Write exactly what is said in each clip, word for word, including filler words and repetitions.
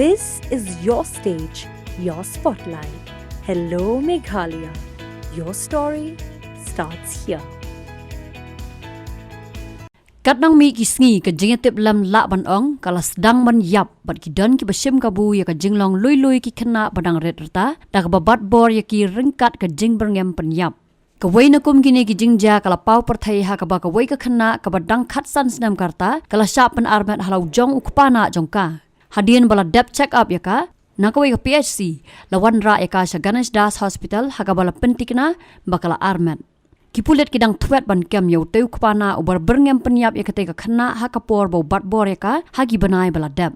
This is your stage, your spotlight. Hello, Meghalaya. Your story starts here. Katba nang mih ki sngi, ka jingïatiplem lah ban ong ka la sdang ban ïap bad ki don kiba shim kabu ïa ka jinglong lui lui ki khynnah ba dang rit rta, da kaba bat bor ïa ki ryngkat ka jingbyrngem pynïap. Kawei na kum kine ki jingjia ka la paw pyrthei ha kaba kawei ka khynnah kaba dang khatsan snem ka rta ka la shah pynarmet ha la u jong u kpa nah jong ka. Hadien ba la dep check up ïa ka na kawei ka P H C, la wanrah ïa ka sha Ganesh Das Hospital ha kaba la pynthikna ba ka la armet. Ki pulit ki dang thwet ban kem ïa utei u kpa nah uba byrngem pynïap ïa katei ka khynnah ha ka por ba u bat bor ïa ka ha ki bnai ba la dep.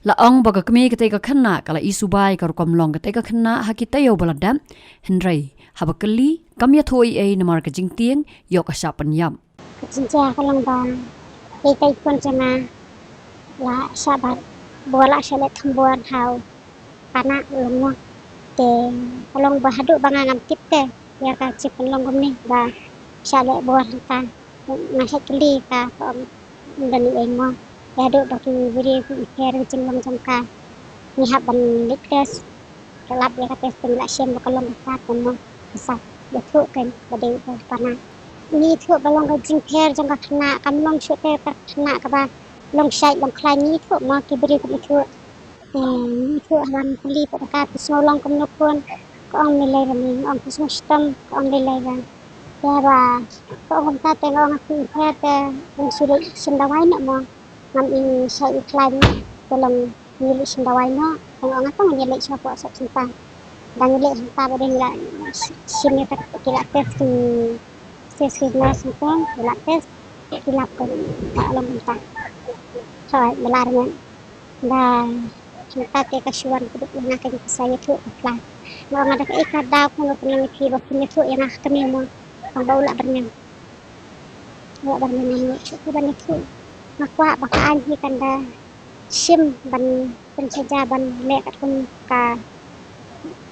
La ong ba ka kmie katei ka khynnah ka la ïohi suba ïa ka rukom long katei ka khynnah ha ki taïew ba la dep, hynrei haba kylli kam ïathuh ei ei namar ka jingtieng ïoh ka shah pynïap. Ka jingjia ka long ba, ei, tei khun jong nga la shah bat bor, la shah leh thombor ha u kpa nah u long mo. Te ka long ba haduh ba nga ngam tip te ïa ka jingpynlong kumne ba shah leh bor hangta. Nga shah kylli ka, ka ong ym don ei ei mo. Te haduh ba ki briew ki pher ka jinglong jong ka, ngi hap ban leit test. Ka lap ïa ka test te ngi la shem ba ka long ka kat mo. Ka sah ïathuh kein ba dei u kpa nah. Ngi ïathuh ba long ka jingpher jong ka khynnah, kam long shuh te ka khynnah kaba long shait long khlaiñ, ngi ïathuh mo, ki briew kim ïathuh. Te ngi ïathuh, haba ngi kylli pat ïa ka, phi sngew long kumno khun? Ka ong me lei ba me, nga ong phi sngew shitom, ka ong me lei ba. Te haba ka ong kumta te nga ong ha ki pher te, ngi shu leit shim dawai noh mo. Ngam i shait i khlaiñ te long ngi leit shim dawai noh. Te nga ong nga tang ngi leit sha pok sop senta. Dang ngi leit hangta ba dei ngi la shim ïa ka, ki la test ki, test ki nurse hangta, ki la test, ki lap ka, ka long kumta. Hooid, ba la armet. Ba hangta te ka shu wan kdup ïa nga, ka jingpynsñiawthooh ka pla. Nga ong nga da kaei ka daw kaba pynlong ïa phi ba phin ïathuh ïa nga ha kmie mo, tang ba u lah byrngem. U lah byrngem, ngam ïoh shuh ban ïathuh. Nga kwah ba ka aiñ hi kan da shim ban pynshaja ban leh katkum ka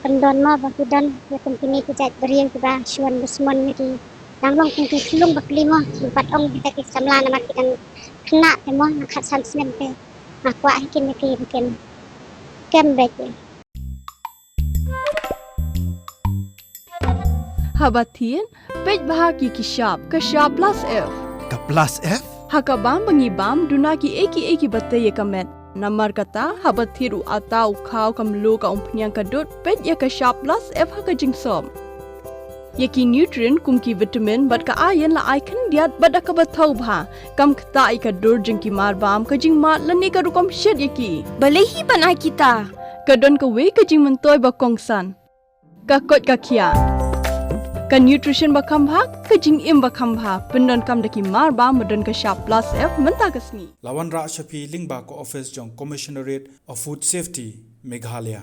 pyndon mo, ba ki don ïa kum kine ki jait briew kiba shu wan dusmon ïa ki, dang long kum ki khyllung ba pli mo, ki pat ong kita ki samla namar ki dang khynnah te mo, nang khatsan snem te. Nga kwah hi kine ki ba kin kem beit. Haba thied, peit bha ki ki shap, ka shap plus F. Ka plus F? Ha ka bam ba ngi bam, duna kiei kiei kiba tei ïa ka met. Namar kata, haba thied u atta, u khaw, ka mluh, ka umphniang, ka dud, peit ïa ka shap plus F ha ka jingsop. Ïa ki nutrient kum ki vitamin bad ka iron la ai khyndiat bad da kaba thaw bha. Kam ktah ïa ka dur jong ki mar bam, ka jingmad lane ka rukom shet ïa ki. Balei hi ban ai kita? Ka don kawei ka jingmyntoi ba kongsan. Ka koit ka khiah. Ka nutrition ba kham bha, ka jingim ba kham bha. Pyndonkam da ki mar bam ba don ka shap plus F mynta ka sngi. La wanrah sha phi lyngba ka office jong Commissionerate of Food Safety, Meghalaya.